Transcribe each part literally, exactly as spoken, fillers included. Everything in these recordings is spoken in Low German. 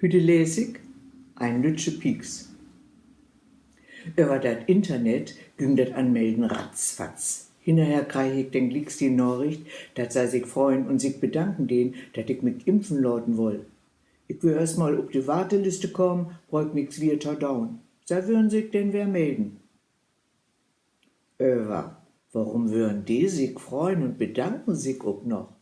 Hüte lees ik: Een lüttje Pieks. Över dat Internet güng dat Anmellen ratzfatz. Hinnerher kreeg ik denn glieks de Naricht, dat sei sik freuen un sik bedanken deen, dat ik mik impfen laten woll. Ik wöör eerstmal op de Warteliste kamen, bruuk nix wier to doon. Sei wören sik denn weer mellen. Över worüm wören de sik freuen un bedanken sik ok noch?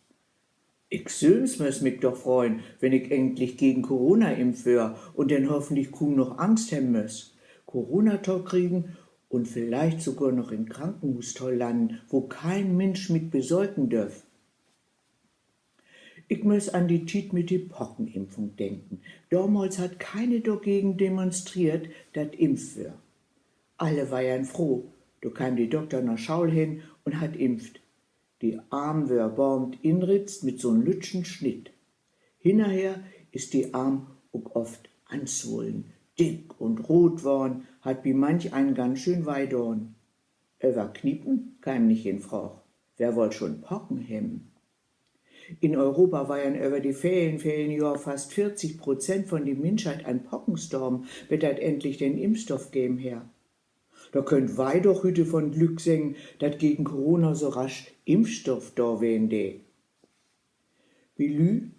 Ik sülvst möss mik doch freuen, wenn ik endlich gegen Corona impft wöör un denn hoffentlich kuum noch Angst hebben möss, Corona to kriegen un villicht sogor noch in Krankenhuus to lannen, wo kein Minsch mik besöken dörf. Ik möss an de Tiet mit de Pockenimpfung denken. Domals hett keine dorgegen demonstreert, dat impft wöör. Alle weern froh. Do keem de Dokter na Schaul hen un hett impft. De Arm wöör baven inritzt mit so'n lüttjen Snitt. Hinnerher is de Arm ok oft answullen, dick un root worrn, hett bi manch een ganz schöön weh daan. Över Kniepen keem nich in Fraag. Wer wull schon Pocken hebben? In Europa weren över de velen, velen Johr fast veertig Prozent von de Minschheit an Pocken storven, bet dat endlich den Impfstoff geven harr. Dor köönt wi doch hüte von Glück seggen, dat gegen Corona so rasch Impfstoff dor ween dee. Bi Lüüd,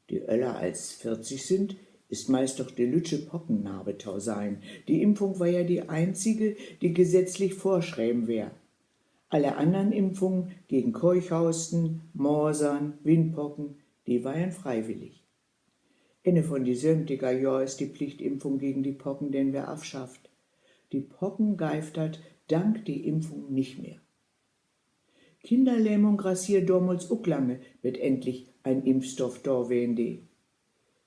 de öller as veertig sünd, is meist noch de lüttje Pockennarbe to sehn. De Impfung weer ja de einzige, de gesetzlich vörschreven weer. Alle annern Impfungen gegen Keuchhusten, Masern, Windpocken, de weren freiwillig. Enne von de söventiger Johr is de Plichtimpfung gegen de Pocken denn weer afschafft. De Pocken geev dat dank de Impfung nich mehr. Kinnerlähmung grasseer domals ok lange, bet endlich en Impfstoff dor ween dee.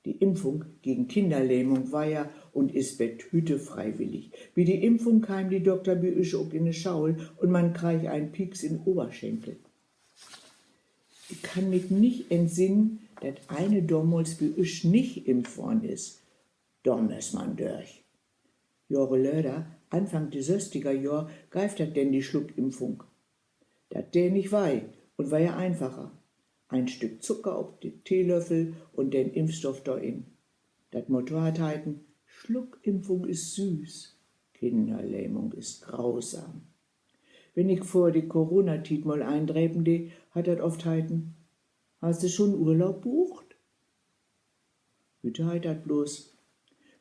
De Impfung gegen Kinnerlähmung weer un is bet hüte freiwillig. Bi de Impfung keem de Dokter bi üsch ok in de Schaul un man kreeg en Pieks in Oberschenkel. Ik kann mik nich entsinnen, dat eine domals bi üsch nich impft worrn is. Dor möss man dörch. Johre later, Anfang de sösstiger Johr, geev dat denn de Sluckimpfung. Dat dee nich weh un weer ja einfacher. Een Stück Zucker op de Teelöffel un den Impfstoff dor in. Dat Motto hett heiten: Sluckimpfung is süß, Kinnerlähmung is grausam. Wenn ik vör de Coronatiet mal een drepen dee, hett dat oft heiten: Hast du schon Urlaub bucht? Hüte heet dat blots: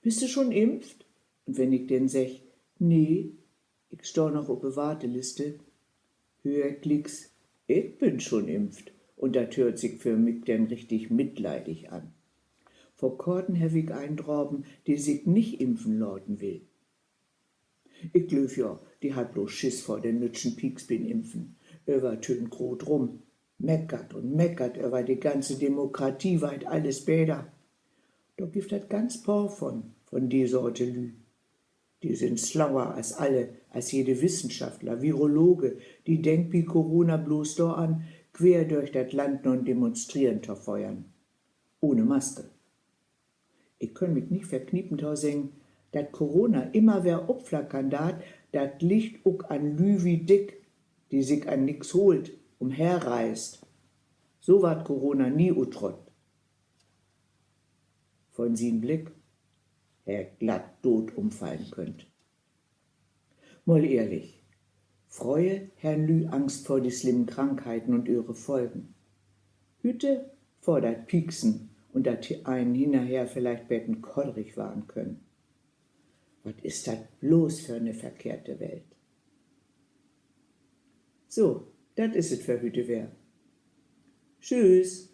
Bist du schon impft? Un wenn ik denn segg: Nee, ik stah noch op de Warteliste, höör ik glieks: Ik bün schon impft. Un dat höört sik för mik denn richtig mitleidig an. Vör korten heff ik een drapen, de sik nich impfen laten will. Ik glööv ja, de hett blots Schiss vör den lüttjen Pieks bi'n Impfen. Över tönt groot rum, meckert un meckert över de ganze Demokratie, weit alles beter. Dor gifft dat ganz poor von, von de Sorte Lüüd. De sünd slauer as alle, as jede Wissenschaftler, Virologe. De denkt bi Corona blots doran, quer dörch dat Land na'n Demonstreren to föhren. Ohne Maske. Ik köön mik nich verkniepen to seggen, dat Corona immer weer opflackern deit, dat liggt ok an Lüüd wie dik, de sik an nix hoolt, umherreist. So warrt Corona nie utrott. Von sien Blick harr ik glatt doot umfallen köönt. Mal ehrlich, fröher harrn Lüüd Angst vör de slimmen Krankheiten un ehre Folgen. Hüte vör dat Pieksen un dat een hinnerher villicht beten kodderig warrn köönn. Wat is dat blots för 'ne verkehrte Welt? So, dat is et för hüte weer. Tschüss.